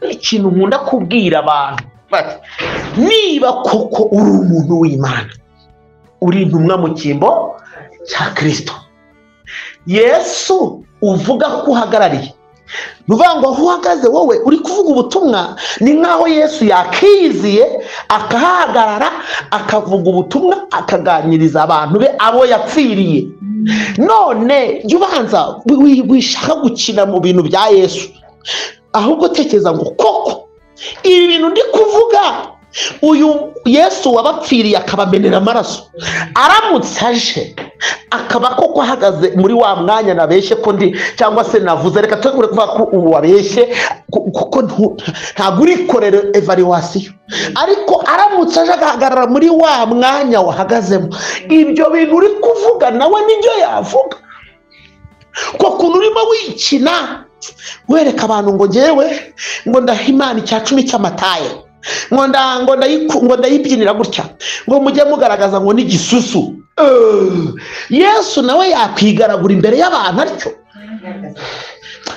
Ikintu nkunda kubwira abantu bati niba koko uri umuntu w'Imana, uri intumwa mu cyimbo cya Kristo, Yesu uvuga ko uhagarariye, nuvuga ngo aho uhagaze wowe uri kuvuga ubutumwa, ni nkaho Yesu yakiyiziye akahagarara akavuga ubutumwa akaganiriza abantu be abo yapfiriye. None jya ubanza wishaka gukina mu bintu bya Yesu, ahubwo tekereza ngo koko ibi bintu ndi kuvuga uyu Yesu wabapfiriye akabamenera amaraso, aramutse aje akaba koko ahagaze muri wa mwanya nabeshye ko ndi cyangwa se navuze, reka twe kuvuga ko ubu wabeshye kuko ntabwo urikorera evaluation, ariko aramutse aje agahagarara muri wa mwanya wahagazemo, ibyo bintu uri kuvuga nawe nibyo yavuga. Ko kuntu urimo wikina wereka abantu ngo ngewe ngo ndaha Imana icya 10 cy'amataye, ngo ndayibyinira gutya, ngo mujye mugaragaza ngo ni gisusu. Yesu nawe yakwigaragura imbere y'abantu atyo.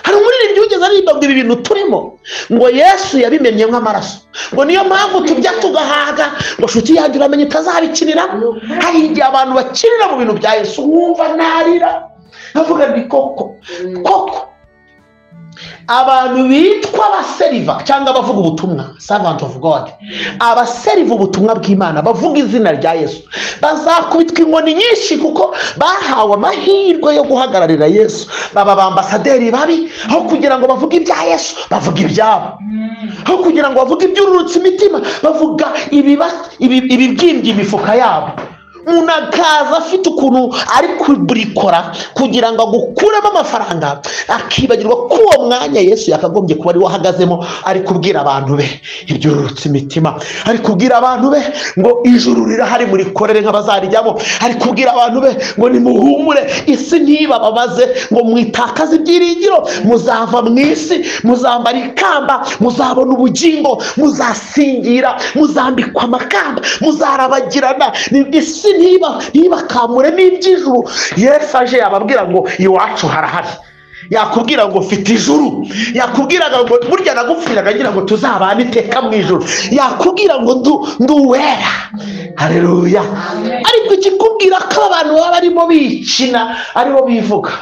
Hari umuririmbyi wigeze aririmba ngo ibi bintu turimo ngo Yesu yabimenye nk'amaraso, ngo niyo mpamvu tujya tugahaga, ngo shuti yanjye uramenye utazabikinira. Hari igihe abantu bakinira mu bintu bya Yesu wumva narira avuga ni koko koko abantu bitwa abaseriva cyangwa abavuga ubutumwa, servant of God, abaseriva ubutumwa bw'Imana bavuga izina rya Yesu bazakubitwa inkoni nyinshi, kuko bahawe amahirwe yo guhagararira Yesu, baba ambasaderi babi. Aho kugira ngo bavuge ibya Yesu bavuga ibyabo, aho kugira ngo bavuge ibyururutse imitima bavuga ibibyimbye imifuka yabo. Umuntu akaza afite ukuntu ari kuburikora kugira ngo agukuremo amafaranga, akibagirwa ko uwo mwanya Yesu yakagombye kuba ari wahagazemo ari kubwira abantu be ibyururutse imitima, ari kubwira abantu be ngo ijuru rirahari murikorere nk'abazarijyamo, ari kubwira abantu be ngo nimuhumure isi ntibababaze, ngo mwitakaze ibyiringiro, muzava mu isi, muzambara ikamba, muzabona ubugingo, muzasingira, muzambikwa amakamba, muzarabagirana, isi ntibakamure n'iby'ijuru. Yesu aje yababwira ngo iwacu harahari, yakubwira ngo mfite ijuru, yakubwiraga ngo burya nagupfiraga ngira ngo tuzabane iteka mu ijuru, yakubwira ngo nduwera. Haleluya. Ariko ikikubwira ko abantu baba barimo bikina aribo bivuga,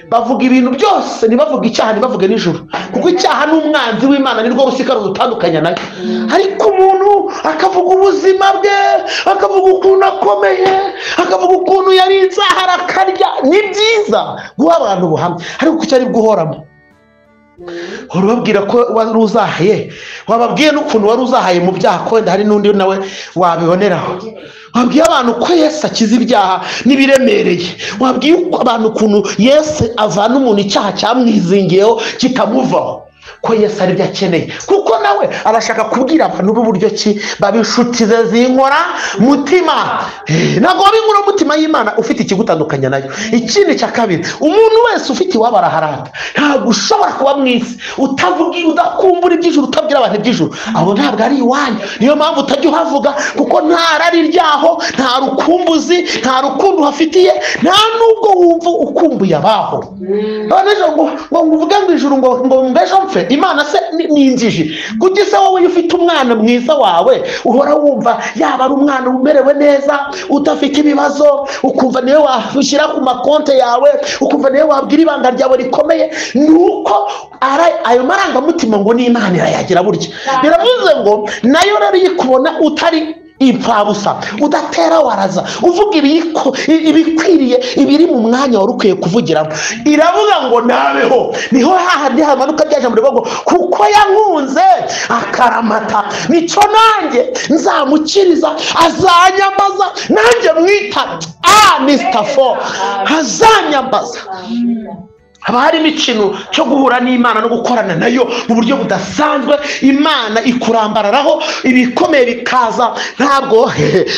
bavuga ibintu byose, ntibavuga icyaha, ntibavuge n'ijuru, kuko icyaha ni umwanzi w'Imana, nirwo rusika rudutandukanya nayo. Ariko umuntu akavuga ubuzima bwe, akavuga ukuntu akomeye, akavuga ukuntu yari inzahara akarya. Ni byiza guha abantu ubuhamya, ariko kuki ari bwo uhoramo urababwira ko wari uzahaye, wababwiye n'ukuntu wari uzahaye mu byaha, ko wenda hari n'undi nawe wabiboneraho. Wabwiye abantu ko Yesu akiza ibyaha n'ibiremereye, wabwiye abantu ukuntu Yesu avana umuntu icyaha cyamwizingiyeho kikamuvaho, ko Yesu ari byo akeneye, kuko nawe arashaka kubwira abantu b'uburyo ki baba inshuti ze zinkora mutima. Ntabwo waba inkora mutima y'Imana ufite ikigutandukanya nayo. Ikindi cya kabiri, umuntu wese ufite iwabo araharata. Ntabwo ushobora kuba mu isi utavuga, udakumbura iby'ijuru, utabwira abantu iby'ijuru, abo ntabwo ari iwanyu. Niyo mpamvu utajya uhavuga, kuko nta rari ryaho, nta rukumbuzi, nta rukundo uhafitiye, nta nubwo wumva ukumbuye abaho. None ejo ngo uvuge ngo ijuru ngo mbejo mfe, Imana se ni injiji? Kuki se wowe ufite umwana mwiza wawe uhora wumva yaba ari umwana umerewe neza udafite ibibazo, ukumva niwe washyira ku makonte yawe, ukumva niwe wabwira ibanga ryawe rikomeye? Nuko ayo marangamutima ngo ni Imana irayagira burya. Biravuze ngo nayo rero ikubona utari impfabusa, udatera waraza, uvuga ibikwiriye, ibiri mu mwanya wari ukwiye kuvugiramo, iravuga ngo nabeho. Niho hahandi hamanuka rya jambo rivuga ngo kuko yankunze akaramata, nicyo nanjye nzamukiriza, azanyambaza nanjye mwita Mr. 4 azanyambaza. Haba harimo ikintu cyo guhura n'Imana no gukorana nayo mu buryo budasanzwe. Imana ikurambararaho ibikomeye bikaza. Ntabwo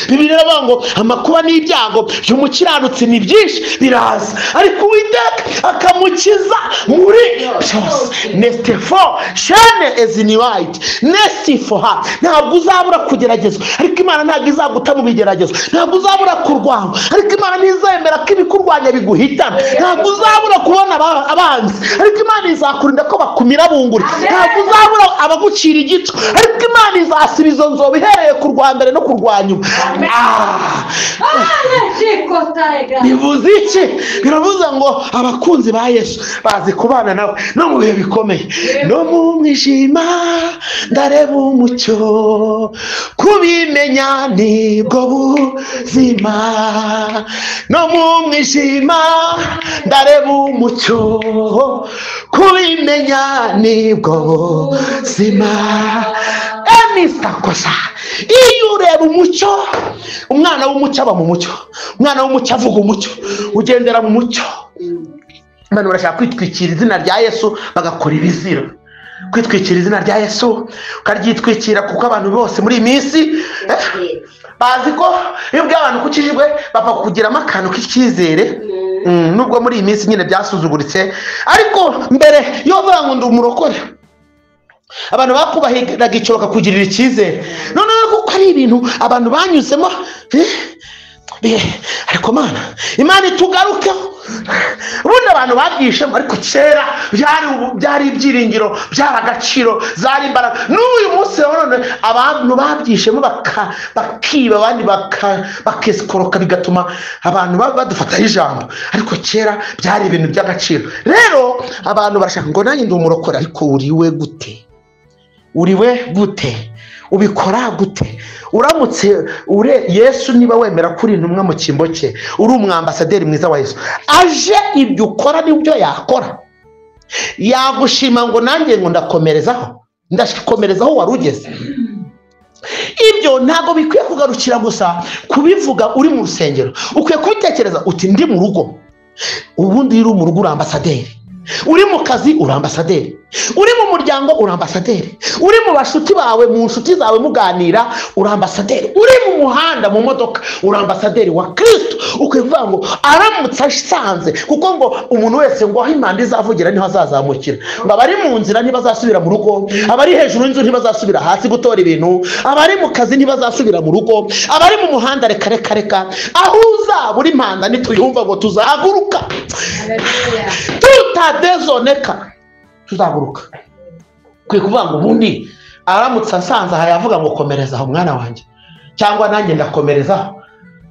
Bibiliya iravuga ngo amakuba n'ibyago by'umukiranutsi ni byinshi biraza, ariko Uwiteka akamukiza muri byose. Next four shene ezini white next for her. Ntabwo uzabura kugeragezwa, ariko Imana ntabwo izaguta mu bigeragezo. Ntabwo uzabura kurwanywa, ariko Imana ntizemera ko ibikurwanya biguhitana. Ntabwo uzabura kubona abanzi, ariko Imana izakurinda ko bakumira bunguri. Ntabwo uzabura abagucira igico, ariko Imana izasiba izo nzobo ihereye ku rwa mbere no ku rwa nyuma. Bivuze iki? Biravuze ngo abakunzi ba Yesu bazi kubana nawe no mu bihe bikomeye. No mu mwijima ndareba umucyo, kubimenya nibwo buzima. No mu mwijima ndareba umucyo, kubimenya nibwo buzima. Enisakosa. Iyo ureba umucyo, umwana w'umucyo aba mu mucyo, umwana w'umucyo avuga umucyo, ugendera mu mucyo. Abantu barashaka kwitwikira izina rya Yesu bagakora ibizira. Kwitwikira izina rya Yesu ukaryitwikira, kuko abantu bose muri iyi minsi bazi ko iyo ubwiye abantu ko ukijijwe bapfa kukugiramo akantu k'icyizere. Nubwo muri iyi minsi nyine byasuzuguritse, ariko mbere iyo bavuga ngo ndi umurokore, abantu bakubahiraga icyo bakakugirira icyizere. Noneho kuko ari ibintu abantu banyuzemo, ariko Mana, Imana itugarukeho. Ubundi abantu babyishemo, ariko kera byari ibyiringiro, byari agaciro, zari imbaraga. N'uyu munsi none abantu babyishemo bakiba, abandi bakesikoroka, bigatuma abantu badufataho ijambo. Ariko kera byari ibintu by'agaciro. Rero abantu barashaka ngo nanjye ndi umurokore, ariko uriwe gute? Uriwe gute? Ubikora gute? Uramutse ure Yesu, niba wemera kuri intumwa mu cyimbo cye, uri umwambasaderi mwiza wa Yesu, aje ibyo ukora nibyo yakora, yagushima ngo nanjye ngo ndakomerezaho, ndakomerezaho wari ugeze. Ibyo ntabwo bikwiye kugarukira gusa kubivuga uri mu rusengero, ukwiye kubitekereza uti ndi mu rugo. Ubundi uri mu rugo uri ambasaderi, uri mu kazi uri ambasaderi, uri mu muryango uri ambasaderi, uri mu bashuti bawe, mu nshuti zawe muganira uri ambasaderi, uri mu muhanda mu modoka uri ambasaderi wa Kristo. Ukwiye kuvuga ngo aramutse asanze, kuko ngo umuntu wese ngo aho impanda izavugira niho azazamukira. Ngo abari mu nzira ntibazasubira mu rugo, abari hejuru y'inzu ntibazasubira hasi gutora ibintu, abari mu kazi ntibazasubira mu rugo, abari mu muhanda reka reka reka. Aho uzaba uri impanda nituyumva ngo tuzahaguruka, tutadezoneka, tuzaguruka. Kwiye kuvuga ngo ubundi aramutse asanze aha yavuga ngo komerezaho mwana wanjye, cyangwa nanjye ndakomerezaho.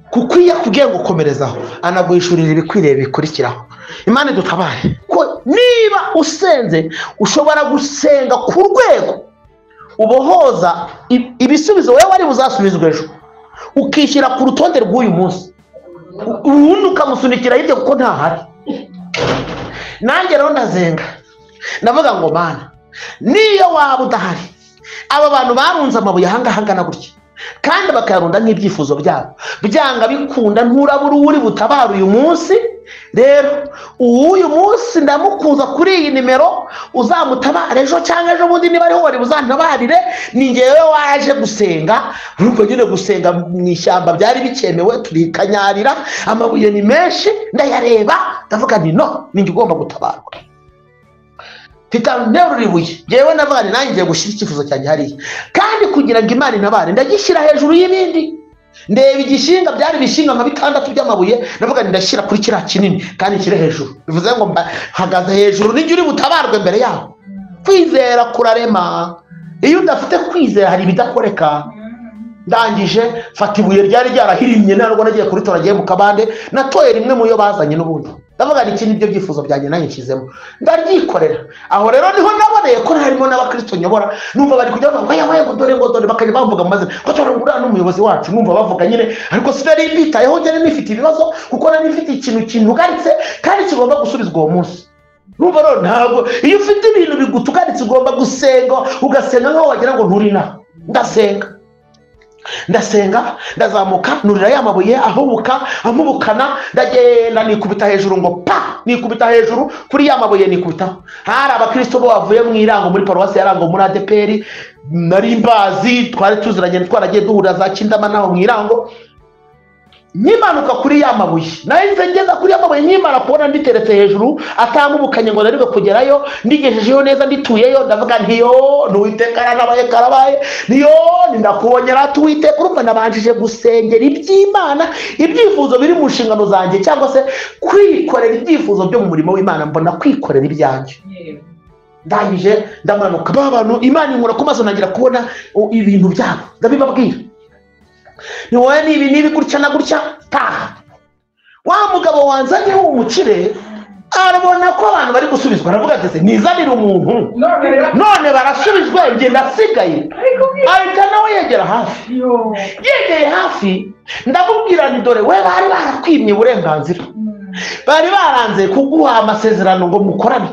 Kuko iyo akubwiye ngo komerezaho, anaguhishurira ibikwiriye bikurikiraho. Imana idutabare. Ko niba usenze, ushobora gusenga ku rwego ubohoza ibisubizo wowe wari buzasubizwa ejo, ukishyira ku rutonde rw'uyu munsi, ubundi ukamusunikira hirya kuko ntahari. Nanjye rero ndazenga, ndavuga ngo Mana, niyo waba udahari, aba bantu barunze amabuye ahangaha angana gutya, kandi bakayarunda nk'ibyifuzo byabo, byanga bikunda nturabura uri butabara uyu munsi. Rero uyu munsi ndamukuza kuri iyi nimero, uzamutabara ejo cyangwa ejo bundi, niba ariho wari buzantabarire. Ni ngewe waje gusenga. Urumva nyine gusenga mu ishyamba byari bikemewe, turikanyarira, amabuye ni menshi, ndayareba ndavuga nti no, ninjye ugomba gutabarwa. Mfite nterura ibuye, ngewe ndavuga nti nanjye ngiye gushyira icyifuzo cyanjye hariya, kandi kugira ngo Imana intabare ndagishyira hejuru y'ibindi. Ndeba igishinga, byari ibishinga nka bitandatu by'amabuye, ndavuga nti ndashyira kuri kiriya kinini kandi nshyire hejuru. Bivuze ngo mpagaze hejuru, nijye uri butabarwe mbere yaho. Kwizera kurarema. Iyo udafite kwizera hari ibidakoreka. Ndangije mfata ibuye ryari ryarahirimye, ntabwo nagiye kuritora, ngiye mu kabande, natoye rimwe mu yo bazanye n'ubundi. Ndavuga nti iki nibyo byifuzo byanjye nanjye nshyizemo, ndaryikorera. Aho rero niho naboneye ko harimo n'abakristo nyobora, numva bari kujya bavuga ngo ngo dore ngo dore, bakajya bavuga mu mazina ngo dore nguriya n'umuyobozi wacu, numva bavuga nyine, ariko sinari mbitayeho, njye nifite ibibazo kuko nari mfite ikintu kintugaritse kandi kigomba gusubizwa uwo munsi. Numva rero ntabwo iyo ufite ibintu bigutugaritse ugomba gusenga, ugasenga nkaho wagira ngo nturi inaha. Ndasenga, ndasenga, ndazamuka, nurira ya mabuye ahubuka, amubukana, ndagenda nikubita hejuru ngo pa, nikubita hejuru kuri ya mabuye nikubitaho. Hari abakristo bo bavuye mu Irango, muri paruwasi ya Rango, muri ADPR, nari mbazi, twari tuziranye, twaragiye duhura za Kindama naho mu Irango. Nkimanuka kuri ya mabuye, nahise ngeza kuri ya mabuye, nkimara kubona nditeretse hejuru atangubukanye ngo ndaribwe kugerayo, ndigejejeyo neza, ndituyeyo, ndavuga ntiyo n'Uwiteka yaranabaye karabaye, niyo ndakubonyera Uwiteka. Urumva nabanjije gusengera iby'Imana, ibyifuzo biri mu nshingano zanjye, cyangwa se kwikorera ibyifuzo byo mu murimo w'Imana, mbona kwikorera ibyanjye. Ndangije ndamanuka, ba bantu Imana inkura ku maso, ntangira kubona ibintu byabo, ndabibabwira ni wowe nibi nibi gutya na gutya, taha. Wa mugabo wanzanye w'umukire arabona ko abantu bari gusubizwa, aravuga ati nizanire umuntu none barasubizwe, njye ndasigaye. Ahita nawe yegera hafi, yegeye hafi ndamubwira nti dore we bari barakwimye uburenganzira, bari baranze kuguha amasezerano ngo mukorane,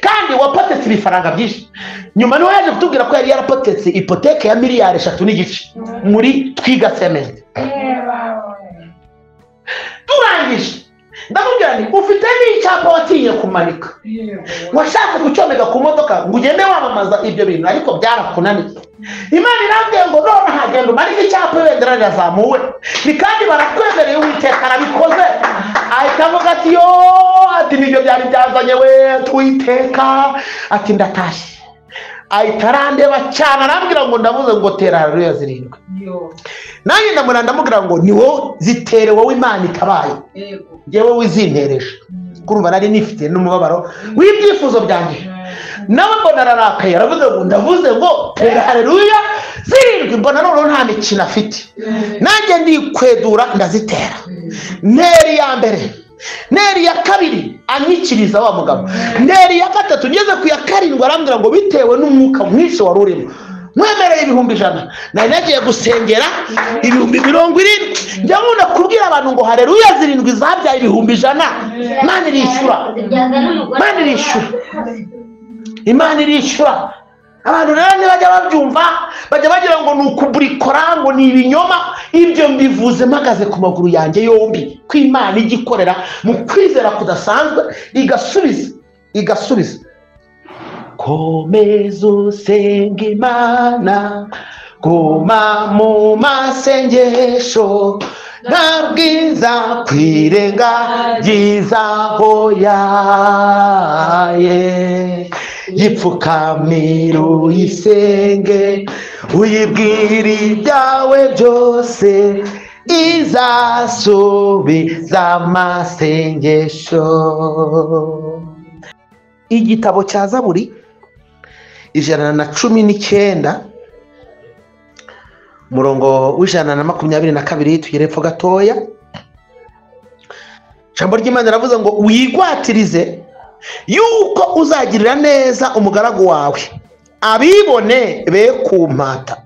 kandi wapotetse ibifaranga byinshi. Nyuma niwe yaje kutubwira ko yari yarapotetse ipoteke ya 3.5 miliyari muri Twiga Cement. Turangije ndamubwira nti ufite n'icyapa watinye kumanika, washaka kucyomeka ku modoka ngo ugende wamamaza ibyo bintu, ariko byarakunaniye. Imana irambwiye ngo none hagenda umanike icyapa, ibendera rirazamuwe, ni kandi barakwemereye, Uwiteka arabikoze. Ahita avuga ati yo, ati nibyo byari byazanye we Uwiteka, ati ndatashye. Ahita arandeba cyane arambwira ngo ndavuze ngo tera haleluya 7. Nanjye ndamubwira ndamubwira ngo ni wowe zitere, wowe Imana itabaye, njyewe wizintereje. Kurumva nari nifite n'umubabaro w'ibyifuzo byanjye, nawe mbona ararakaye, aravuze ngo ndavuze ngo tera haleluya 7, mbona noneho nta mikino afite. Nanjye ndikwedura ndazitera, ntera iya mbere, ntera iya kabiri, anyikiriza wa mugabo, ntera iya gatatu, ngeze ku ya 7 arambwira ngo bitewe n'umwuka mwinshi wari urimo mwemereye 100,000, nari nagiye gusengera 70,000. Njya nkunda kubwira abantu ngo haleluya 7 zabyaye 100,000. Imana irishyura, Imana irishyura, Imana irishyura. Abantu rero ntibajya babyumva, bajya bagira ngo ni ukuburikora, ngo ni ibinyoma. Ibyo mbivuze mpagaze ku maguru yanjye yombi, ko Imana ijya ikorera mu kwizera kudasanzwe, igasubiza, igasubiza. Komeza usenge Imana, guma mu masengesho, nta bwiza kwirengagiza aho yaye, yipfukamira uyisenge, uyibwire ibyawe byose, izasubiza amasengesho. Igitabo cya Zaburi 119 murongo w'122, tugere epfo gatoya. Ijambo ry'Imana riravuze ngo wigwatirize yuko uzagirira neza umugaragu wawe, abibone be kumpata.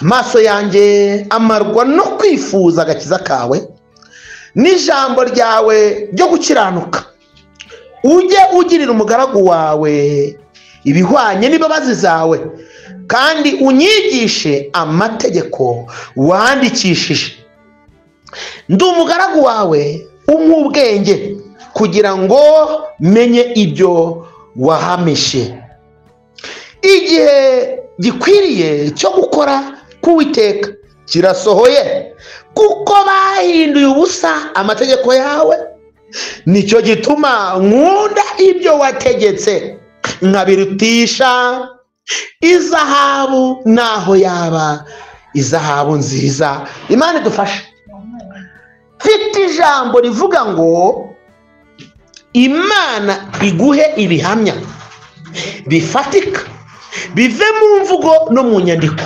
Amaso yanjye amarwa no kwifuza agakiza kawe n'ijambo ryawe ryo gukiranuka. Ujye ugirira umugaragu wawe ibihwanye n'imbabazi zawe, kandi unyigishe amategeko wandikishije. Ndi umugaragu wawe, umpe ubwenge kugira ngo menye ibyo wahamishe. Igihe gikwiriye cyo gukora k'Uwiteka kirasohoye, kuko bahinduye ubusa amategeko yawe. Nicyo gituma nkunda ibyo wategetse, nkabirutisha izahabu naho yaba izahabu nziza. Imana idufashe. Mfite ijambo rivuga ngo Imana iguhe ibihamya bifatika, bive mu mvugo no mu nyandiko.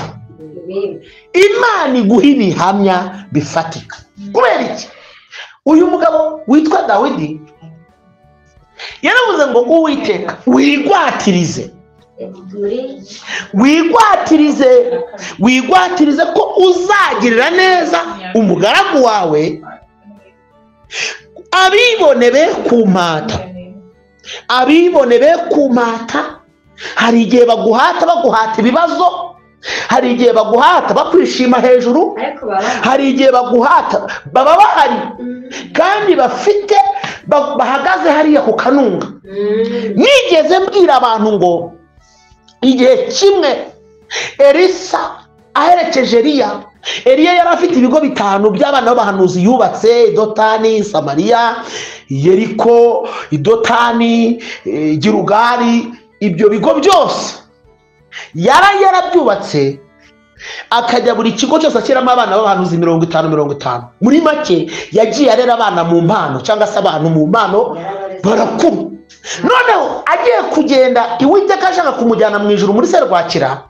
Imana iguhe ibihamya bifatika. Kubera iki? Uyu mugabo witwa Dawidi yaravuze ngo Uwiteka wigwatirize, wigwatirize, wigwatirize ko uzagirira neza umugaragu wawe, abibone be kumpata, abibone be kumpata. Hari igihe baguhata, baguhata ibibazo, hari igihe baguhata bakwishima hejuru, hari igihe baguhata baba bahari kandi bafite bahagaze hariya ku kanunga. Nigeze mbwira abantu ngo igihe kimwe Elisa aherekeje Eliya. Eliya yari afite ibigo bitanu by'abana b'abahanuzi yubatse: Idotani, Samariya, Yeriko, Idotani, Girugari. Ibyo bigo byose yari yarabyubatse, akajya buri kigo cyose ashyiramo abana b'abahanuzi 50 50. Muri make yagiye arera abana mu mpano, cyangwa se abantu mu mpano barakura. Noneho agiye kugenda, Uwiteka ashaka kumujyana mu ijuru muri serwakira,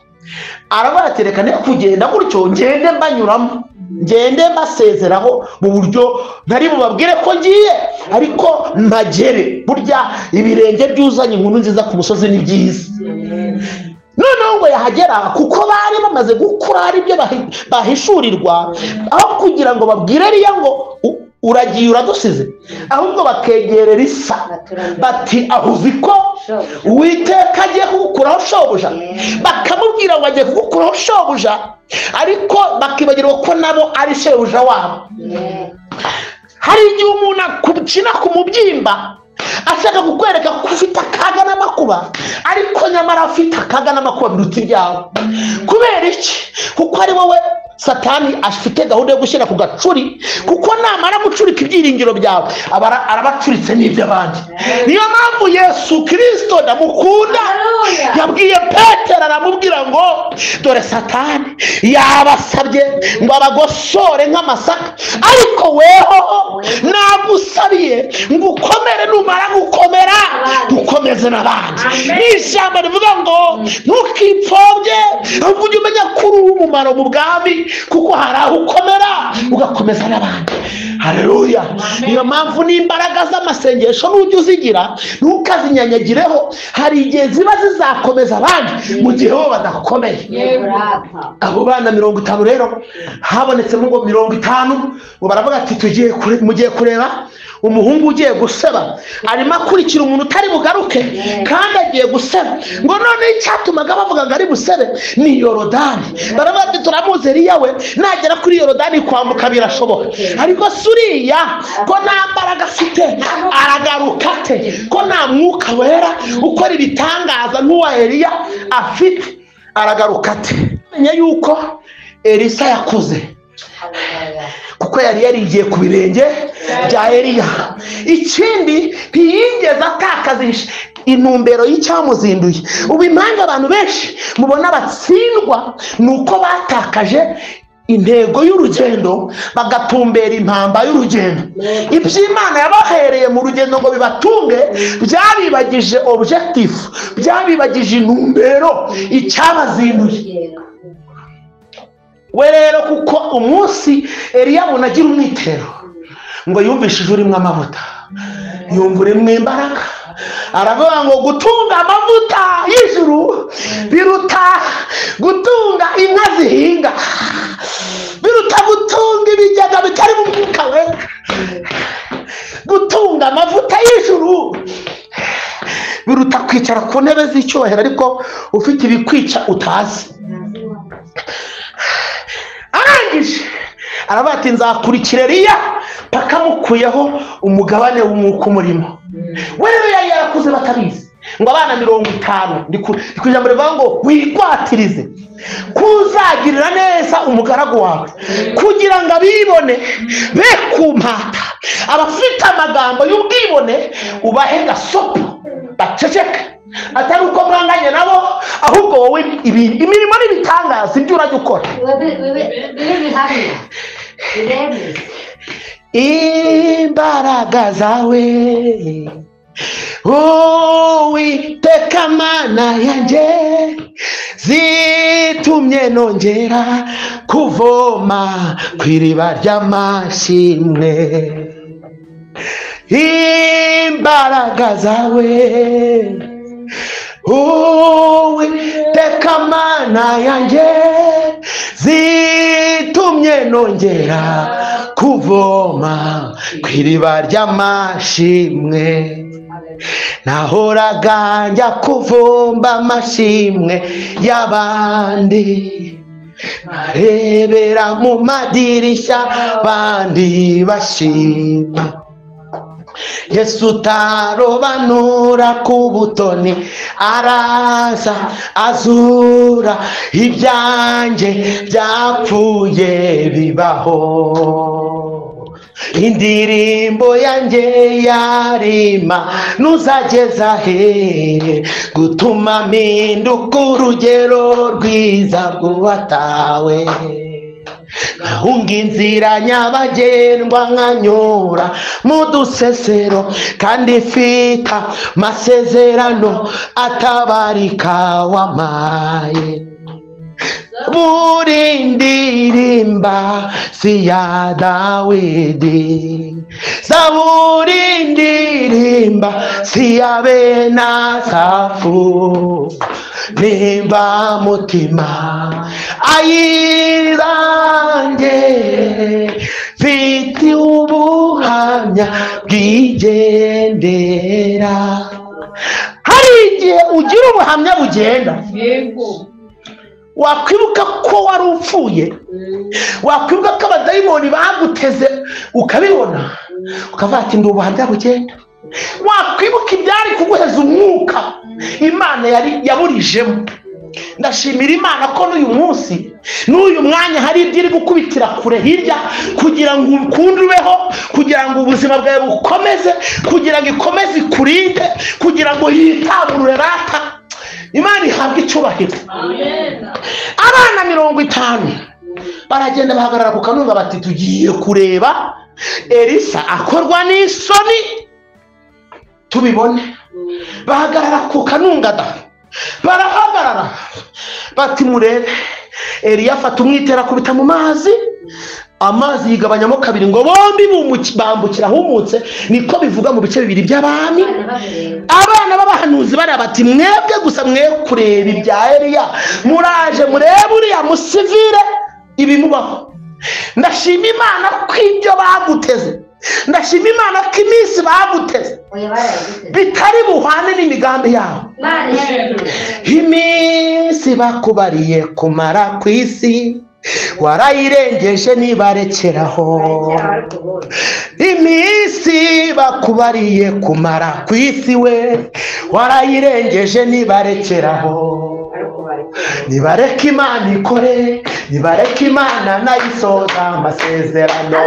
arabatereka ne kugenda gutyo, ngende mbanyuramo, ngende mbasezeraho mu buryo ntari bubabwire ko ngiye, ariko mpagere. Burya ibirenge byuzanye inkuru nziza ku musozi ni byiza. Noneho ngo yahagera, kuko bari bamaze gukura hari ibyo bahishurirwa, aho kugira ngo babwire Eliya ngo uragiye uradusize, ahubwo bakegera Elisa bati aho uzi ko Uwiteka agiye kugukuraho shobuja. Bakamubwira ngo agiye kugukuraho shobuja, ariko bakibagirwa ko nabo ari shebuja wabo. Hari igihe umuntu akukina ku mubyimba ashaka kukwereka ko ufite akaga n'amakuba, ariko nyamara afite akaga n'amakuba biruta ibyawe. Kubera iki? Kuko ari wowe Satani afite gahunda yo gushyira ku gacuri, kuko namara gucurika ibyiringiro byawe arabacuritse n'iby'abandi. Niyo mpamvu Yesu Kristo ndamukunda, yabwiye Petero aramubwira ngo dore Satani yabasabye ngo abagosore nk'amasaka, ariko weho nagusabiye ngo ukomere, numara gukomera ukomeze n'abandi. Ni ijambo rivuga ngo ntukipfobye, ahubwo ujye umenya ko uri uw'umumaro mu bwami, kuko hari aho ukomera ugakomeza n'abandi. Haleluya. Niyo mpamvu n'imbaraga z'amasengesho n'ujya uzigira ntukazinyanyagireho, hari igihe ziba zizakomeza abandi mu gihe bo badakomeye. Abo bana 50 rero habonetsemo ngo 50 ngo baravuga ati mugiye kureba umuhungu ugiye guseba, arimo akurikira umuntu utari bugaruke kandi agiye guseba. Ngo none icyatumaga bavuga ngo ari busebe ni Yorodani. Baravuga ati turamuzi Eliya we, nagera kuri Yorodani kwambuka birashoboka, ariko suriya ko nta mbaraga afite aragaruka ate? Ko nta mwuka wera ukora ibitangaza nk'uwa Eliya afite aragaruka ate? Menya yuko Elisa yakuze, kuko yari yarigiye ku birenge bya Eliya. Ikindi, ntiyigeze atakaza intumbero y'icyamuzinduye. Ubu impamvu abantu benshi mubona batsindwa ni uko batakaje intego y'urugendo, bagatumbera impamba y'urugendo. Iby'Imana yabahereye mu rugendo ngo bibatunge byabibagije objective, byabibagije intumbero, icyabazinduye. We rero kuko umunsi Eliya abona agira umwitero, ngo yumvishije urimo amavuta, yumva urimo imbaraga, aravuga ngo gutunga amavuta y'ijuru biruta gutunga inka zihinga, biruta gutunga ibigega bitari mu mwuka wera. Gutunga amavuta y'ijuru biruta kwicara ku ntebe z'icyubahiro ariko ufite ibikwica utazi. Arangije aravuga ati nzakurikira Eliya paka mukuyeho umugabane w'umwuka umurimo. We rero yari yarakuze batabizi, ngo abana 50 ndi ku ijambo rivuga ngo wigwatirize kuzagirira neza umugaragu wawe, kugira ngo abibone be kumpata. Abafite amagambo y'ubwibone ubahe gasopo baceceke, atari uko mwanganye nabo, ahubwo wowe imirimo n'ibitangaza ibyo urajya ukora. Imbaraga zawe Uwiteka Mana yanjye zitumye nongera kuvoma ku iriba ry'amashimwe. Imbaraga zawe Uwiteka Mana yanjye zitumye nongera kuvoma ku iriba ry'amashimwe. Nahoraga njya kuvumba amashimwe y'abandi, nkarebera mu madirishya bandi bashima. Yesu utarobanura ku butoni araza azura ibyanjye byapfuye bibaho. Indirimbo yanjye yarima nuzageza he gutuma mpinduka urugero rwiza rw'uwatawe. Nkahunga inzira nyabagendwa nkanyura mu dusesero kandi mfite amasezerano atabarika wampaye. Buri ndirimba si ya Dawidi, zaburi ndirimba si ya bene Asafu, nimba mutima ayirange mfite ubuhamya bwigendera. Hari igihe ugira ubuhamya bugenda, wakwibuka ko wari upfuye, wakwibuka ko abadayimoni baguteze ukabibona ukavuga ati ndi ubuhamya bugenda. Wakwibuka ibyari kuguheza umwuka Imana yari yaburijemo. Ndashimira Imana ko n'uyu munsi n'uyu mwanya hari ibyo iri gukubitira kure hirya kugira ngo ukunde ubeho, kugira ngo ubuzima bwawe bukomeze, kugira ngo ikomeze ikurinde, kugira ngo yitamurure rata. Imana ihabwe icyubahiro. Abana 50 baragenda bahagarara ku kanunga bati tugiye kureba Elisa akorwa n'isoni tubibone. Bahagarara ku kanunga da, barahagarara bati murebe. Eliya afata umwitero akubita mu mazi, amazi yigabanyamo kabiri ngo bombi bambukira ahumutse. Niko bivuga mu bice bibiri by'abami. Abana b'abahanuzi bari bati mwebwe gusa mwe kureba ibya Eliya, muraje murebe uriya musivire ibimubaho. Ndashima Imana ko ibyo baguteze, ndashima Imana ko iminsi baguteze bitari buhane n'imigambi yabo. Iminsi bakubariye kumara ku isi warayirengeje nibarekeraho. Iminsi bakubariye kumara ku isi we warayirengeje nibarekeraho. Nibareke Imana ikore, nibareke Imana nayisoza amasezerano.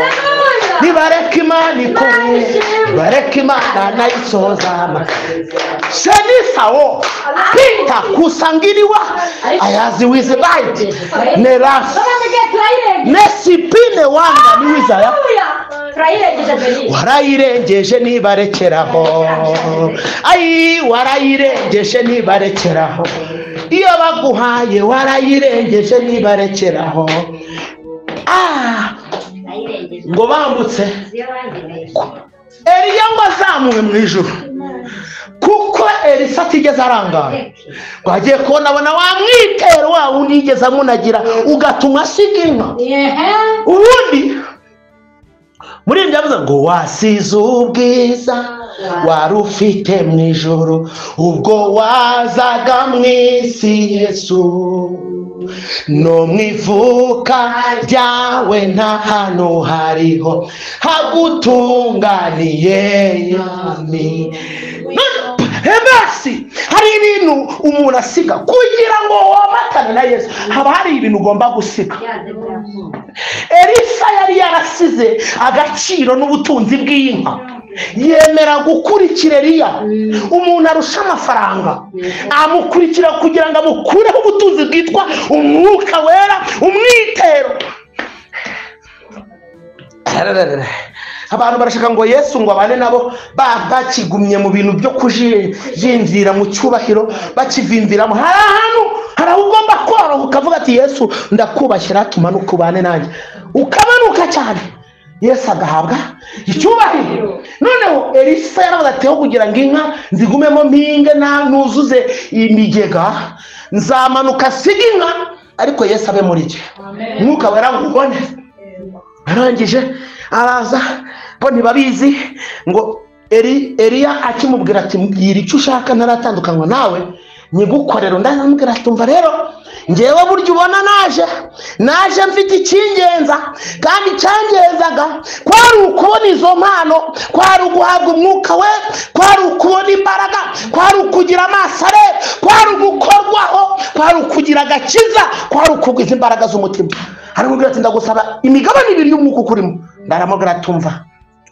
Nibareke Imana ikore, nibareke Imana nayisoza amasezerano. Shenisawo Peter kusangiriwa ayazi wize right nerasi nesipine wanga niwizaya warayirengeje nibarekeraho. Ayi warayirengeje nibarekeraho. Iyo baguhaye warayirengeje nibarekeraho. Ngo bambutse Eliya ngo azamuwe mu ijuru, kuko Elisa atigeze arangara. Ngo agiye kubona abona wa mwitero wa wundi yigeze amunagira ugatuma asiga inka. Ubundi muri ibyo yavuze ngo wasize ubwiza wari ufite mu ijuru ubwo wazaga mu isi Yesu, no mu ivuka ryawe nta hantu hariho hagutunganiye. Yami Ebasi, hari ibintu umuntu asiga kugira ngo wamatane na Yesu. Haba hari ibintu ugomba gusiga. Elisa yari yarasize agaciro n'ubutunzi bw'inka, yemera gukurikira Eliya. Umuntu arusha amafaranga amukurikira kugira ngo amukureho ubutunzi bwitwa umwuka wera, umwitero. Abantu barashaka ngo Yesu ngo abane nabo bakigumye mu bintu byo kujinjira mu cyubahiro, bakivimviramo. Hari ahantu hari aho ugomba koroha ukavuga ati Yesu ndakubashyira tumanuke ubane nanjye, ukamanuka cyane Yesu agahabwa icyubahiro. Noneho Elisa yaravuze ati aho kugira ngo inka nzigumemo mpinge na nuzuze imigega, nzamanuka siga inka ariko Yesu abe muri jye, umwuka wera ngubone. Arangije araza bo ntibabizi ngo Eliya akimubwira ati mbwira icyo ushaka ntaratandukanywa nawe nyigukorera. Undi aramubwira ati umva rero Ngewe burya ubona naje mfite icyingenza, kandi icyangenzaga kwari ukubona izo mpano, kwari uguhabwa umwuka we, kwari ukubona imbaraga, kwari ukugira amaso areba, kwari ugukorwaho, kwari ukugira agakiza, kwari ukugwiza imbaraga z'umutima. Aramubwira ati ndagusaba imigabane ibiri y'umwuka ukurimo. Ndaramubwira ati umva,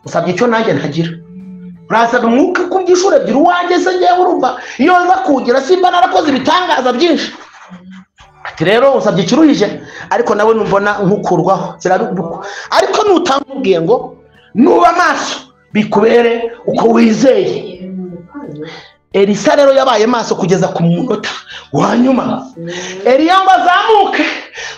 usabye icyo nanjye ntagira. Urasaba umwuka ku by'inshuro ebyiri uwanjye se ngewe urumva iyo nza kuwugira simba narakoze ibitangaza byinshi. Ati rero usabye ikiruhije, ariko nawe numbona nkukurwaho ariko nutamubwiye ngo nuba amaso bikubere uko wizeye. Elisa rero yabaye maso kugeza ku munota wa nyuma. Eliya ngo azamuke,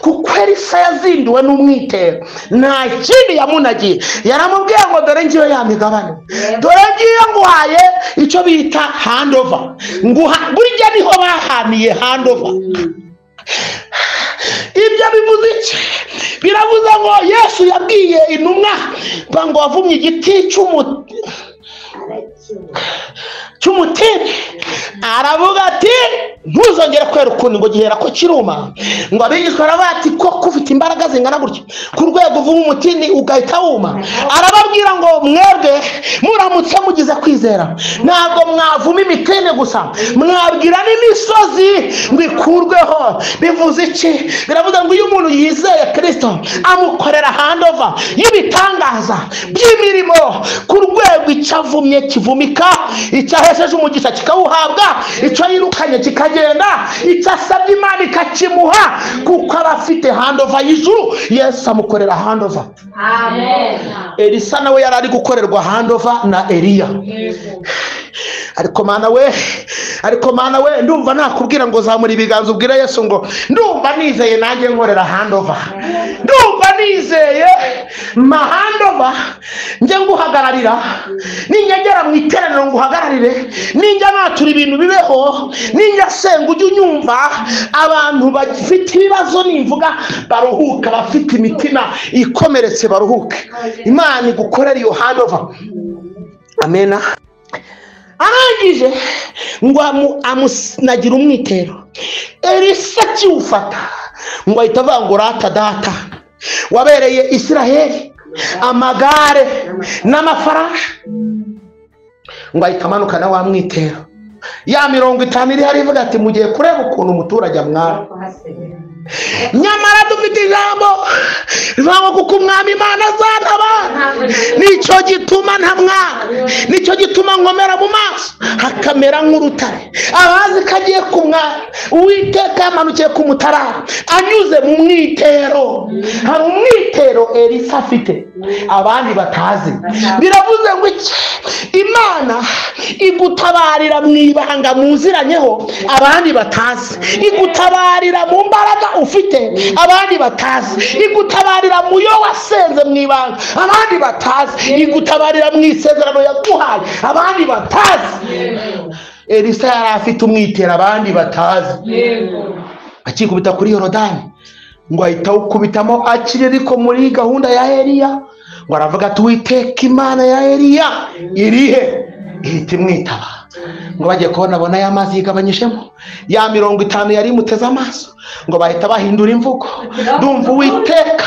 kuko Elisa yazinduwe n'umwitero, nta kindi yamunagiye. Yaramubwiye ngo dore ngiyo ya migabane, dore ngiyo nguhaye icyo bita handover. Nguha burya niho bahaniye handover. Ibyo bivuze iki? Biravuze ngo Yesu yabwiye intumwa ngo wavumye igiti cy'umutini, aravuga ati ntuzongere kwera ukundi, ngo gihera ko kiruma. Ngo abigishwa baravuga ati koko ufite imbaraga zingana gutya ku rwego uvuma umutini ugahita wuma? Arababwira ngo mwebwe muramutse mugize kwizera, ntabwo mwavuma imitini gusa, mwabwira n'imisozi ngo ikurweho. Bivuze iki? Biravuze ngo iyo umuntu yizeye Kristo amukorera handover y'ibitangaza by'imirimo ku rwego icyo avumye kivumika, icyo ahesheje umugisha kikawuhabwa, icyo yirukanye kikagenda, icyo asabye Imana ikakimuha, kuko aba afite handover y'ijuru. Yesu amukorera handover. Amen. Elisa nawe yari ari gukorerwa handover na Eliya. Ariko mana we, ndumva nakubwira ngo zamura ibiganza ubwire Yesu ngo ndumva nizeye nanjye nkorera handover, ndumva nizeye ma handover, njye nguhagararira, ninjya mu iteraniro nguhagararire, ninjya natura ibintu bibeho, ninjya senga ujye unyumva. Abantu bafite ibibazo nimvuga baruhuka, bafite imitima ikomeretse baruhuke. Imana igukorera iyo handover. Amena. Arangije ngo amunagira umwitero. Elisa akiwufata ngo ahita avuga ngo rata data wabereye Isiraheli amagare n'amafarashi. Ngo ahita amanuka na wa mwitero. Ya 50 iri hari ivuga ati mugiye kureba ukuntu umuturage amwara. Nyamara dufite ijambo rivuga ngo kuko umwami Imana azantabara, nicyo gituma ntamwara, nicyo gituma nkomera mu maso hakamera nk'urutare. Abazi ko agiye kumwara, Uwiteka yamanukiye kumutarara anyuze mu mwitero. Hari umwitero Elisa afite abandi batazi. Biravuze ngo iki? Imana igutabarira mu ibanga muziranyeho abandi batazi, igutabarira mu mbaraga ufite abandi batazi, igutabarira mu yo wasenze mu ibanga abandi batazi, igutabarira mu isezerano yaguhaye abandi batazi. Elisa yari afite umwitero abandi batazi. Akikubita kuri Yorodani ngo ahita awukubitamo akiri ariko muri gahunda ya Eliya. Ngo aravuga ati Uwiteka Imana ya Eliya irihe? Ihita imwitaba. Ngo bagiye kubona bona ya mazi yigabanyijemo ya 50 yari imuteze amaso, ngo bahita bahindura imvugo. Ndumva Uwiteka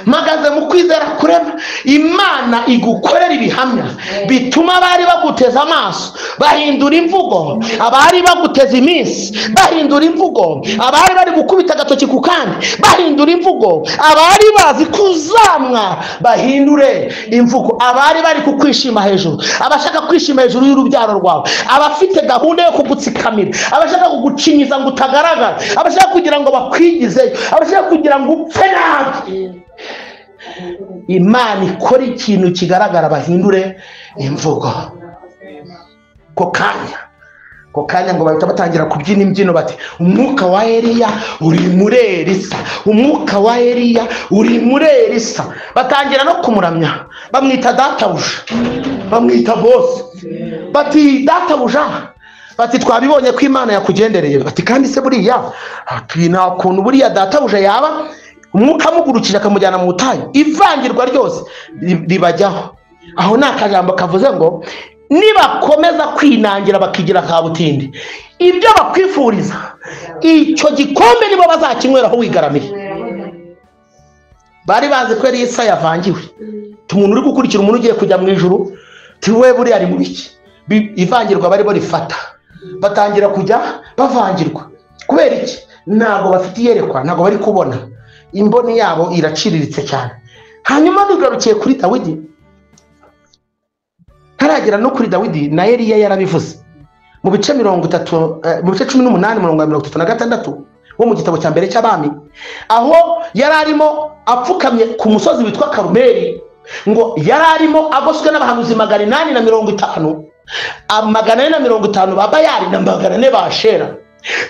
mpagaze mu kwizera kurema. Imana igukorera ibihamya bituma abari baguteze amaso bahindura imvugo, abari baguteze iminsi bahindura imvugo, abari bari gukubita agatoki ku kandi bahindura imvugo, abari bazi kuzamwa bahindure imvugo, abari bari kukwishima hejuru, abashaka kwishima hejuru y'urubyaro rwawe, abafite gahunda yo kugutsikamira, abashaka kugucinyiza ngo utagaragara, abashaka kugira ngo bakwigizeyo, abashaka kugira ngo upfe nabi. Imana ikora ikintu kigaragara bahindure imvugo. Ko kanya ngo bahita batangira kubyina imbyino bati umwuka wa Eliya uri muri Elisa, umwuka wa Eliya uri muri Elisa. Batangira no kumuramya, bamwita databuja, bamwita boss, bati databuja, bati twabibonye ko Imana yakugendereye, bati kandi se buriya nta kuntu buriya databuja yaba umwuka amugurukije akamujyana mu butayu. Ivangirwa ryose ribajyaho. Aho ni akajambo kavuze ngo nibakomeza kwinangira bakigira kabutindi, Ibyo bakwifuriza icyo gikombe nibo bazakinyweraho wigaramiye. Bari bazi ko Elisa yavangiwe. Umuntu uri gukurikira umuntu ugiye kujya mu ijuru tiwe buri ari mu biki, ivangirwa bari barifata batangira kujya bavangirwa. Kubera iki? Ntabwo bafite iyerekwa, ntabwo bari kubona, imboni yabo iraciriritse cyane. Hanyuma bigarukiye kuri Dawidi, ntaragera no kuri Dawidi na Eliya yarabivuze mu bice 30, mu bice 18 murongo wa 36 wo mu gitabo cya mbere cy'abami, aho yari arimo apfukamye ku musozi witwa Karumeli, ngo yari arimo agoswe n'abahanuzi 850, 450 ba Bayali na 400 ba Ashera,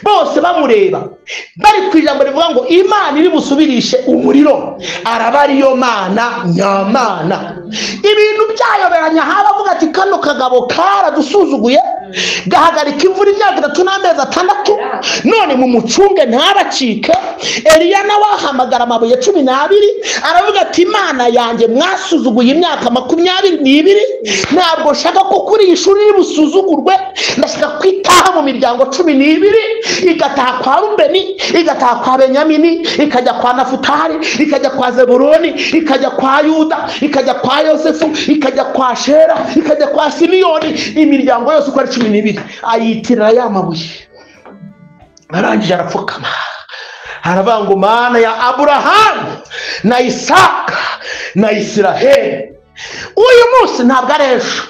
bose bamureba bari ku ijambo rivuga ngo Imana iri busubirishe umuriro, araba ariyo Mana nyamana. Ibintu byayoberanya, haba avuga ati kano kagabo karadusuzuguye gahagarika imvura imyaka 3 n'amezi 6, none mu mucunge ntabacike. Eliya nawe ahamagara amabuye 12 aravuga ati Imana yanjye mwasuzuguye imyaka 22, ntabwo nshaka ko kuri iyi shuri busuzugurwe, ndashaka kwitaha mu miryango 12, igataha kwa Rubeni, igataha kwa Benyamini, ikajya kwa Nafutali, ikajya kwa Zebuloni, ikajya kwa Yuda, ikajya kwa Yosefu, ikajya kwa Shera, ikajya kwa Simiyoni, imiryango yose uko ari 12 ayitirira ya mabuye. Arangije arapfukama aravuga ngo Mana ya Aburahamu na Isaka na Isiraheli, uyu munsi ntabwo ari ejo,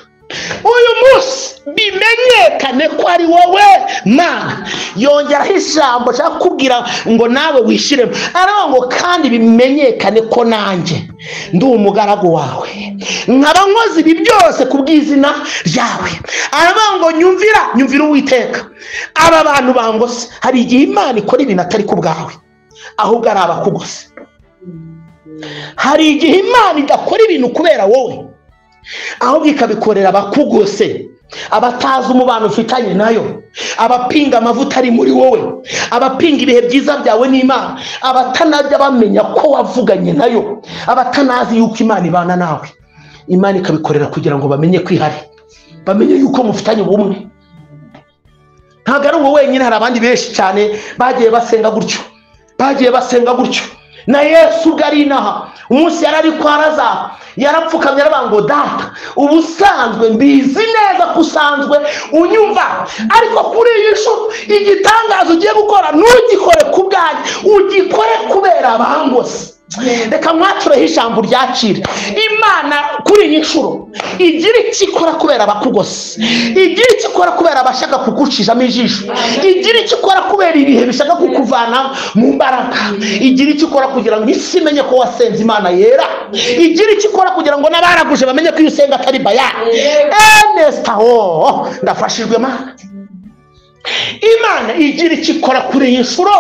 uyu munsi bimenyekane ko ari wowe Mana. Yongeraho ijambo nshaka kukubwira ngo nawe wishyiremo, aravuga ngo kandi bimenyekane ko nanjye ndi umugaragu wawe, nkaba nkoze ibi byose ku bw'izina ryawe. Aravuga ngo nyumvira, nyumvira Uwiteka. Aba bantu bangose. Hari igihe Imana ikora ibintu atari ku bwawe, ahubwo ari abakugose. Hari igihe Imana idakora ibintu kubera wowe, ahubwo ikabikorera abakugose, abatazi umubano ufitanye nayo, abapinga amavuta ari muri wowe, abapinga ibihe byiza byawe n'Imana, abatanajya bamenya ko wavuganye nayo, abatanazi yuko Imana ibana nawe. Imana ikabikorera kugira ngo bamenye ko ihari, bamenye yuko mufitanye ubumwe. Ntabwo ari wowe wenyine, hari abandi benshi cyane bagiye basenga gutyo, bagiye basenga gutyo. Na Yesu ubwo ari inaha, umunsi yari ari kwa Lazaro, yarapfukamye aravuga ngo Data, ubusanzwe mbizi neza ko usanzwe unyumva, ariko kuri iyi nshuro igitangaza ugiye gukora ntugikore ku bwanjye, ugikore kubera abangose. Reka mwatureho ijambo ryakire. Imana kuri iyi nshuro igira icyo ikora kubera abakugose, igira icyo ikora kubera abashaka kugucishamo ijisho, igira icyo ikora kubera ibihe bishaka kukuvana mu mbaraga, igira icyo ikora kugira ngo isi imenye ko wasenze Imana yera, igira icyo ikora kugira ngo n'abaraguje bamenye ko iyo usenga atari Bayali. Ernest, oh, ndafashijwe Mana. Imana igira icyo ikora kuri iyi nshuro.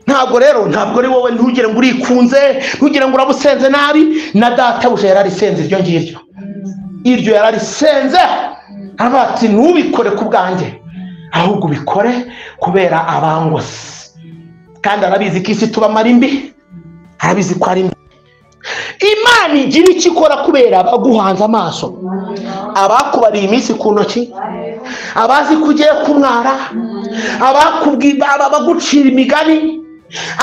Ntabwo rero, ntabwo ari wowe, ntugire ngo urikunze, ntugire ngo urabusenze nabi. Na databuja yararisenze iryo ngiryo, iryo yararisenze, aravuga ati ntubikore ku bwanjye, ahubwo ubikore kubera abangose. Kandi arabizi ko isi tubamo ari mbi, arabizi ko ari mbi. Imana igira icyo ikora kubera abaguhanze amaso, abakubariye iminsi ku ntoki, abazi ko ugiye kumwara, abagucira imigani,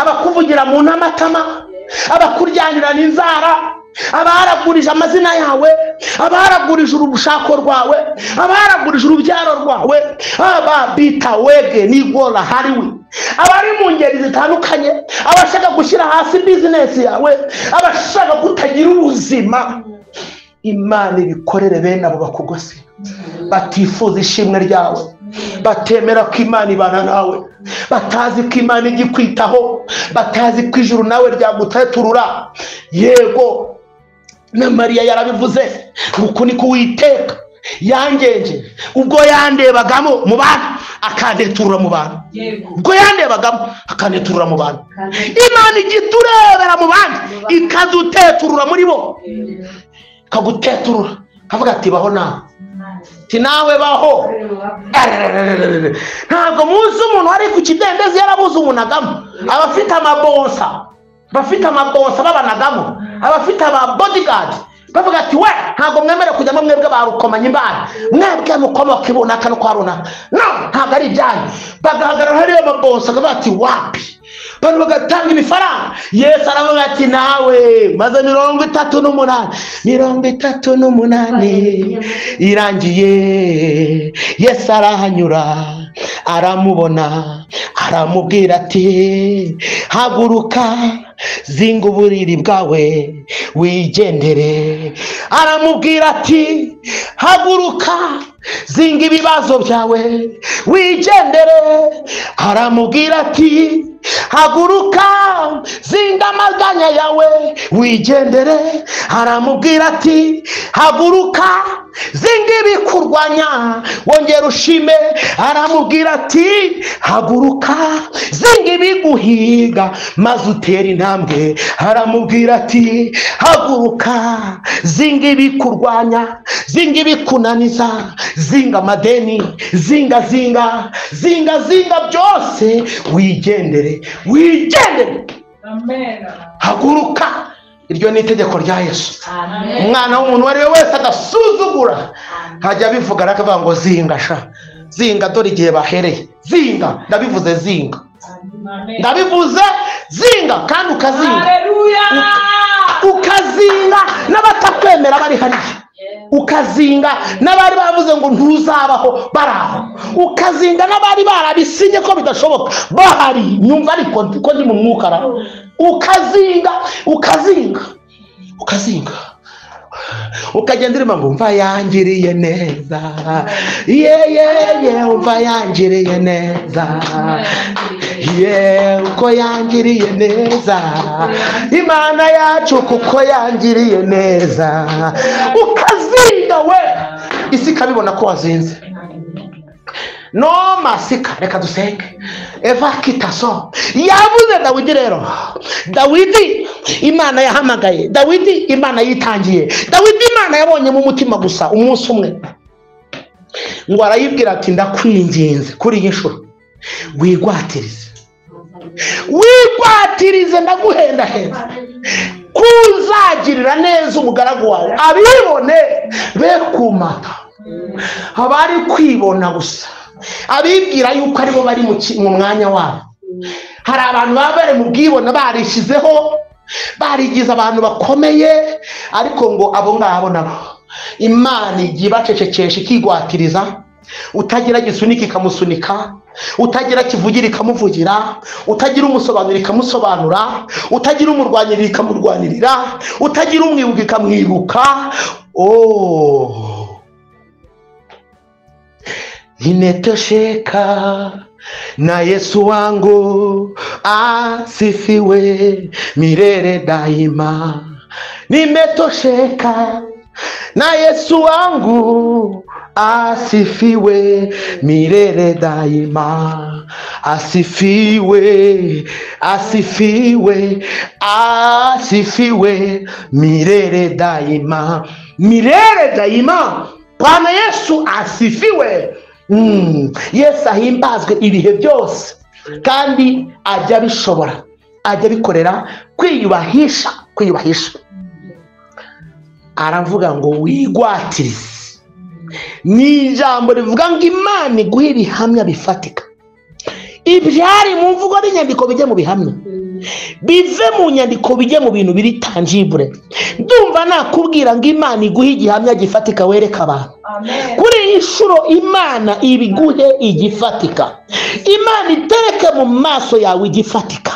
abakuvugira mu ntamatama, abakuryanirana inzara, abaragurije amazina yawe, abaragurije urushako rwawe, abaragurije urubyaro rwawe, ababita wege nigora hariwe, abari mu ngeri zitandukanye, abashaka gushyira hasi bizinesi yawe, abashaka kutagira ubuzima. Imana ibikorere bene abo bakugose, batifuza ishimwe ryawe, batemera ko Imana ibana nawe, batazi ko Imana igikwitaho, batazi ko ijuru nawe ryaguteturura. Yego, na Mariya yarabivuze, uku niko Uwiteka yangenje ubwo yandebagamo mu bantu akandeturura mu bantu, ubwo yandebagamo akandeturura mu bantu. Imana igiturebera mu bandi ikaduteturura muri bo, ikaguteturura kavuga ati baho nawe, ati nawe baho. Ntabwo muzi umuntu wari ku kidendezi yarabuze umunagamo, abafite amabonsa, abafite amabonsa babanagamo, abafite aba bodyguard Bavuga ati we ntabwo mwemerewe kujyamo mwebwe barukomanya imbana, mwebwe mukomoka ibunaka no kwa runaka, no ntabwo ari ibyanyu. Bagahagarara hariya amabonsa akavuga ati wapi, abantu bagatanga ibifaranga. Yesu aravuga ati nawe maze 38 38 irangiye. Yesu arahanyura aramubona, aramubwira ati haguruka, zinga uburiri bwawe wigendere. Aramubwira ati haguruka, zinga ibibazo byawe wigendere. Aramubwira ati haguruka, zinga amaganya yawe wigendere. Aramubwira ati haguruka, zinga ibikurwanya wongera ushime. Aramubwira ati haguruka, zinga ibiguhiga maze utere intambwe. Aramubwira ati haguruka, zinga ibikurwanya, zinga ibikunaniza, zinga amadeni, zinga zinga zinga zinga byose wigendere, wigendere. Amen. Haguruka. Iryo ni itegeko rya Yesu. Umwana w'umuntu uwo ari we wese agasuzugura hajya abivuga akavuga ngo zinga sha, zinga, dore igihe bahereye, zinga, ndabivuze zinga, ndabivuze zinga, kandi ukazinga. Haleluya. Ukazinga n'abatakwemera bari hariya, ukazinga n'abari bavuze ngo ntuzabaho baraho, ukazinga n'abari barabisinye ko bidashoboka bahari. Nyumva ariko ko ndi mu mwuka ra. Ukazinga, ukazinga, ukazinga, ukagenda urimo ngo umva yangiriye neza, ye ye ye, umva yangiriye neza, ye uko yangiriye neza, Imana yacu kuko yangiriye neza. Ukazinga we, isi ikabibona ko wazinze. No masika, reka dusenge. Eva kitaso yavuze Dawidi. Rero Dawidi Imana yahamagaye, Dawidi Imana yitangiye, Dawidi Imana yabonye mu mutima gusa umunsi umwe, ngo arayibwira ati ndakwinginze kuri iyi nshuro wigwatirize, wigwatirize, ndaguhendahenda kuzagirira neza umugaragu wawe, abibone be kumata. Abari kwibona gusa, abibwira yuko aribo bari mu mwanya wabo. Hari abantu baba bari mu bwibone, barishyizeho, barigize abantu bakomeye, ariko ngo abo ngabo nabo Imana igiye ibacecekesha ikigwatiriza. Utagira gisunika ikamusunika, utagira kivugira ikamuvugira, utagira umusobanurira ikamusobanura, utagira umurwanirira ikamurwanirira, utagira umwibuka ikamwibuka. Oh, nimetosheka na Yesu wangu asifiwe milele daima. Nimetosheka na Yesu wangu asifiwe milele daima. Asifiwe, asifiwe, asifiwe milele daima, milele daima. Bwana Yesu asifiwe. Yesu ahimbazwe ibihe byose, kandi ajya abishobora, ajya abikorera kwiyubahisha, kwiyubahisha. Aravuga ngo wigwatirize. Ni ijambo rivuga ngo Imana iguhe ibihamya bifatika. Ibyari mu mvugo n'inyandiko bijye mu bihamya, bive mu nyandiko bijye mu bintu biri tangible. Ndumva nakubwira ngo Imana iguhe igihamya gifatika wereka abantu. Amen. Kuri iyi nshuro Imana ibiguhe igifatika, Imana itereke mu maso yawe igifatika,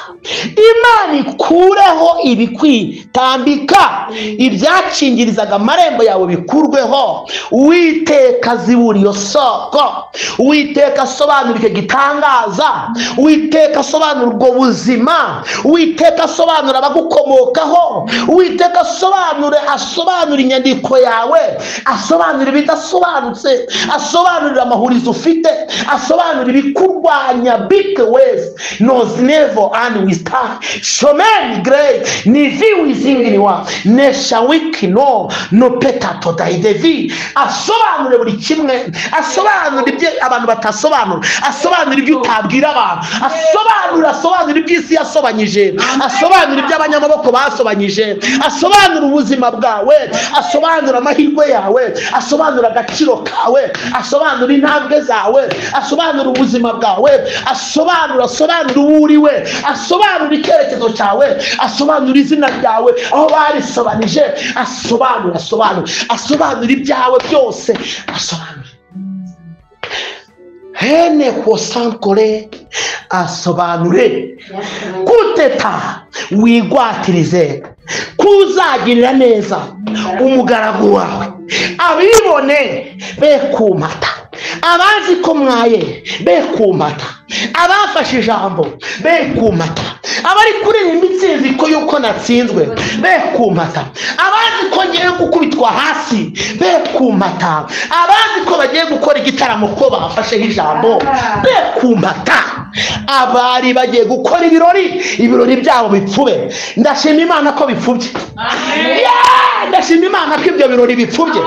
Imana ikureho ibikwitambika, ibyakingirizaga amarembo yawe bikurweho. Uwiteka azibura iyo soko, Uwiteka asobanura icyo gitangaza, Uwiteka asobanura ubwo buzima, Uwiteka asobanura abagukomokaho, Uwiteka asobanura inyandiko yawe, asobanura ibidasobanutse, asobanurira amahurizo ufite, asobanura ibikurwanya. Big ways knows never and wista shomen grey ni vi wizingiriwa nesha wiki no no peta todaidevi. Asobanure buri kimwe, asobanure ibyo abantu batasobanura, asobanure ibyo utabwira abantu, asobanure iby'isi yasobanyije, asobanure ibyo abanyamaboko basobanyije, asobanure ubuzima bwawe, asobanure amahirwe yawe, asobanure agaciro kawe, asobanure intambwe zawe, asobanure ubuzima bwawe, asobanure uwo uri we, asobanure icyerekezo cyawe, asobanure izina ryawe aho barisobanije, asobanure ibyawe byose, asobanure hene kosankore, asobanure kuteta wigwatirize kuzagirira neza umugaragu wawe, abibone be kumata, abazi ko mwaye be kumata, abafashe ijambo be kumata, abari kuririmba intsinzi ko yuko natsinzwe be kumata, abazi ko ngiye gukubitwa hasi be kumata, abazi ko bagiye gukora igitaramo ko bafasheho ijambo be kumata, abari bagiye gukora ibirori byabo bipfube. Ndashima Imana ko bipfubye. Ndashima Imana ko ibyo birori bipfubye.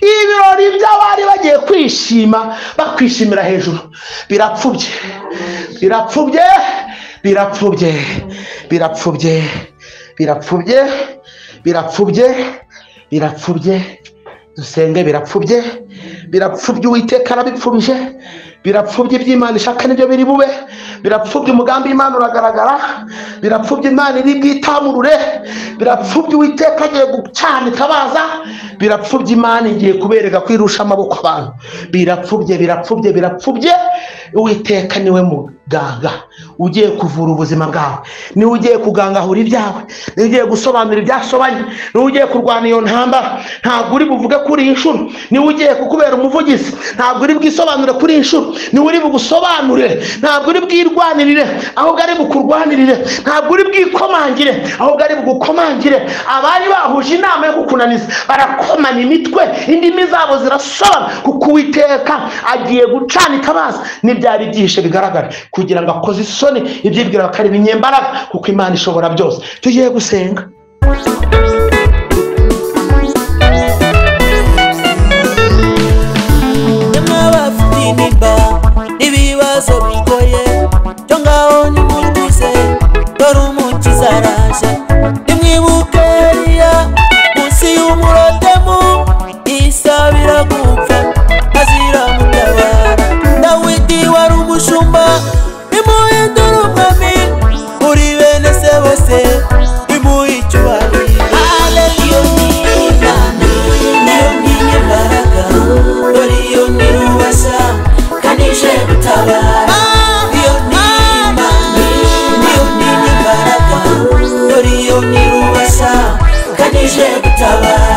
Ibirori by'abari bagiye kwishima bakwishimira hejuru birapfubye, birapfubye, birapfubye, birapfubye, birapfubye, birapfubye, birapfubye. Dusenge birapfubye, birapfubye. Uwiteka arabipfubije, birapfubye. Iby'Imana ishaka nibyo biri bube, birapfubye. Umugambi w'Imana uragaragara, birapfubye. Imana iri bwitamurure, birapfubye. Uwiteka agiye gucana itabaza, birapfubye. Imana igiye kubereka kwirusha amaboko abantu, birapfubye, birapfubye, birapfubye. Uwiteka niwe muganga ugiye kuvura ubuzima bwawe, niwe ugiye kugangahura ibyawe, niwe ugiye gusobanura ibyasobanye, niwe ugiye kurwana iyo ntambara. Ntabwo uri buvuge kuri iyi nshuro, niwe ugiye kukubera umuvugizi, ntabwo uri bwisobanure kuri iyi nshuro, niwe uri bugusobanure, ntabwo uri bwirwanirire ahubwo ari bukurwanirire, ntabwo uri bwikomangire ahubwo ari bugukomangire. Abari bahuje inama yo kukunaniza barakomana imitwe, indimi zabo zirasobana, kuko Uwiteka agiye gucana itabaza n'ibyari byihishe bigaragara, kugira ngo akoze isoni ibyibwira bakari ibinyembaraga, kuko Imana ishobora byose. Tugiye gusenga. Ibibazo bigoye cyo ngaho nimutuze, dore umukiza araje. Nimwibuke Eliya munsi y'umurotemu, isabira gupfa azira mutabara. Dawidi wari umushumba, nimuhindure umwami muri bene se bose, nimuhe icyubahiro. Iyo ni Imana, nayo ni imbaraga, dore iyo ni rubasha kanije gutabara. Iyo ni Imana, niyo ni imbaraga, dore iyo ni rubasha kanije gutabara.